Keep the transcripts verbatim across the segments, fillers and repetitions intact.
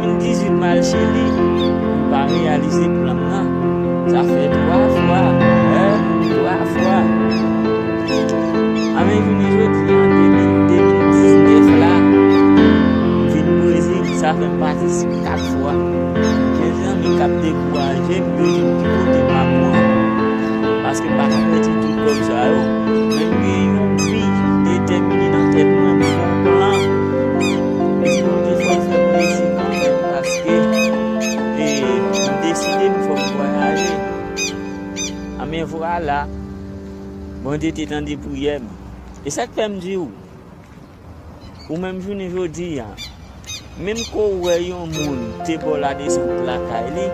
An dizuit m al Chili, m pa reyalize plan m nan. Sa fè twa fwa, wi, twa fwa. A men jounen jodi a, de mil, de mil diznèf la, m vin Brezil, sa fè m pati kat fwa. Gen zanmi k ap dekouraje m, yo di m ki kote m ap pran. Paske m pa ka pèdi tout kòb sa yo. Men m gen yon bi detèmine nan tèt mwen, m gen yon plan. M di Bondye fò l fè m reyisi kanmenm, paske, e, m deside m fò m vwayaje. A men vwala, Bondye te tande priyè m. E sa k fè m di w, ou menm jounen jodi a, menm ke w wè yon moun te ba w ladesant lakay li,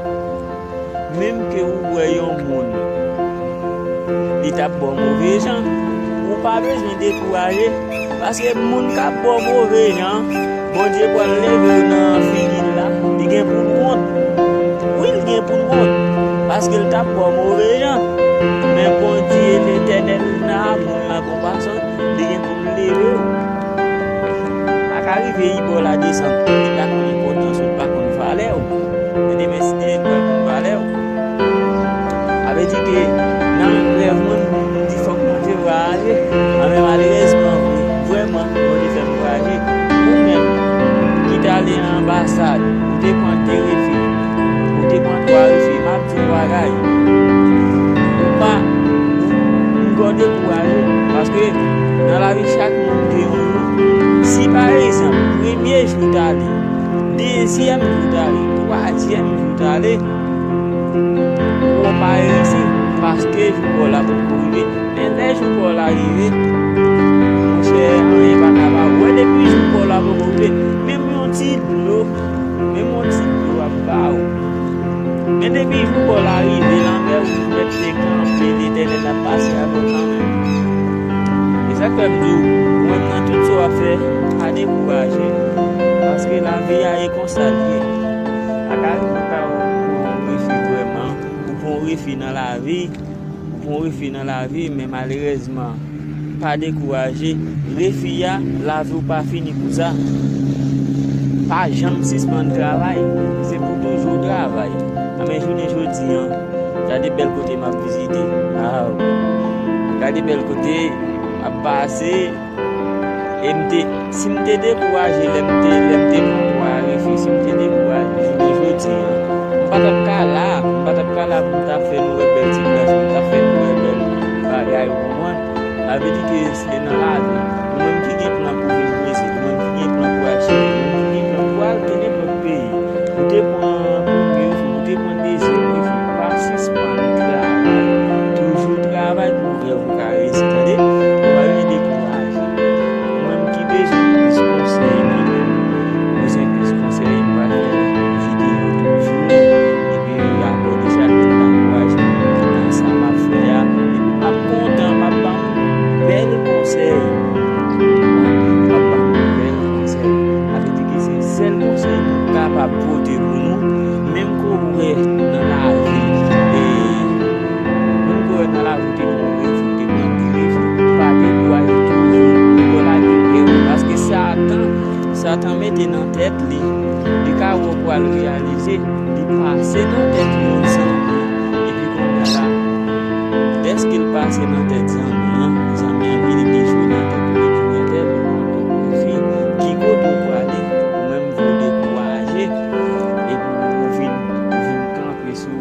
menm ke ou wè yon moun li t ap ba w move jan, ou pa bezwen dekouraje, paske moun k ap ba w move jan, Bondye pral leve w nan figi l la, li gen pou l wont. Wi, l gen pou l wont, paske l t ap ba w move jan. Men Bondye Letènèl nan amou l, nan konpasyon l, li gen pou l leve w. Pa ka rive li ba w ladesant, li pa konn enpòtans ou, li pa konn valè w. Men demen, si Dye vle, l pral konn valè w. Sa vle di ke nan rèv mwen, m di fòk Bondye vwayaje. Anben, malerezman, vre, vrèman, Bondye fè m vwayaje. Ou menm ki t ale nan anbasad, ou te pran de refi, ou te pran twa refi, m ap di w yon bagay. Ou pa, m gade dekouraje, paske nan lavi chak moun gen yon jou. Si pa egzanp, premye jou w t ale, dezyèm jou w t ale, twazyèm jou w t ale, ou pa reyisi, paske jou pa w la poko rive. Men lè jou pa w la rive, monchè, anyen pa ka ba w. Wè, depi jou pa w la poko rive, menm yon ti dlo, menm yon ti dlo ap ba w. Men depi jou pa w la rive, lanmè ou mèt te kanpe, Letènèl ap pase avè w kanmenm. E sa k fè m di w, ou menm nan tout sa w ap fè, pa dekouraje, paske lavi a e konsa l ye. Pa ka rive ou ka ou pran yon refi vrèman, ou pran yon refi nan lavi, ou pran yon refi nan lavi, men malerezman, pa dekouraje. Refi a, lavi w pa fini pou sa. Pa janm sispann travay, se pou toujou travay. Anben jounen jodi a, gade bèl kote m ap vizite. Aw. Gade bèl kote m ap pase. E m te, si m te dekouraje lè m te, lè m te pran twa refi, si m te dekouraje jounen jodi a, m pa t ap ka la, m pa t ap ka la pou m ta fè nou wè bèl ti plas, pou m ta fè nou wè bèl bagay, ou konprann? Sa vle di ke se nan lavi, ou menm ki gen plan pou vin Brezil, ou menm ki gen plan pou al Chili, ou menm ki gen plan pou al gen nenpòt peyi, ou te pran premye refi, ou te pran dezyèm refi, pa sispann travay, toujou travay pou rèv ou ka reyisi, tande? Ou pa bezwen dekouraje. Ou menm ki bezwen plis konsèy nan men m, bezwen plis konsèy, m pral fè videyo toujou. Epi abòne, chak moun pa ankouraje m nan sa m ap fè a. Epi m ap kontan, m ap ba nou bèl konsèy. M ap ba nou bèl konsèy. Sa vle di ke se sèl konsèy nou kapab pote pou nou, menm ke w wè nan lavi, e, menm ke w wè nan lavi, ou te pran refi, ou te pran de refi, pa dekouraje, toujou pou w lage rèv ou, paske Satan, Satan mete nan tèt li, li ka wè w pral reyalize, li pase nan tèt yon zanmi, epi kounye a la, dèske l pase nan tèt zanmi an, zanmi an vini li jwe nan tèt ou, li di, entèl, ou pran de refi, ki kote w prale, ou menm vre w dekouraje, epi ou vin, ou vin kanpe sou,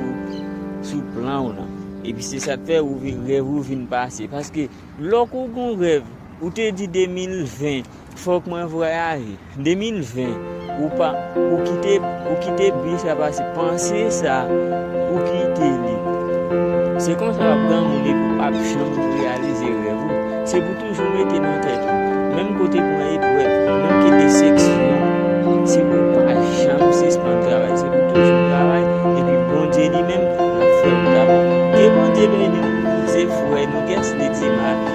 sou plan w lan. Epi se sa k fè ou vin, rèv ou vin pase. Paske lòk ou gon rèv, ou te di de mil ven, fòk mwen vwayaje. De mil ven, ou pa, ou kite, ou kite bi sa pase. Panse sa, ou kite li. Se konsa w ap granmoun epi w p ap janm reyalize rèv ou. Se pou toujou mete nan tèt ou, menm kote pran eprèv, menm ke desepsyon, se pou w pa janm sispann travay, se pou toujou travay, epi Bondye li menm, l ap fè w travay. Ke Bondye beni w, se frè nou, Guest Lady Marc.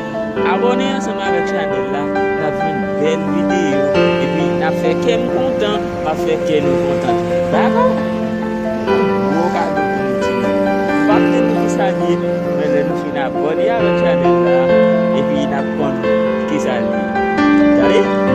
Abòne ansanm avèk chanèl la, n ap jwenn bèl videyo, epi n ap fè kè m kontan, m ap fè kè nou kontan. Dakò? Gwo kado pou nou di nou. M p ap di nou kisa l ye, men lè nou fin abòne avèk chanèl la, epi n ap konn kisa l ye. Tande?